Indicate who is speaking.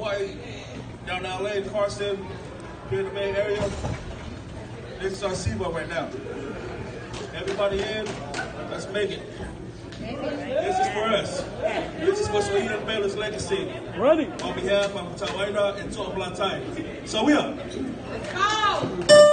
Speaker 1: Hawaii, down in LA, Carson, here in the Bay Area. This is our Siva right now. Everybody in, let's make it. This is for us. This is for So'oia Baylor's legacy.
Speaker 2: Ready.
Speaker 1: On behalf of Tauaina and To'omalatai. So we up.
Speaker 3: Go!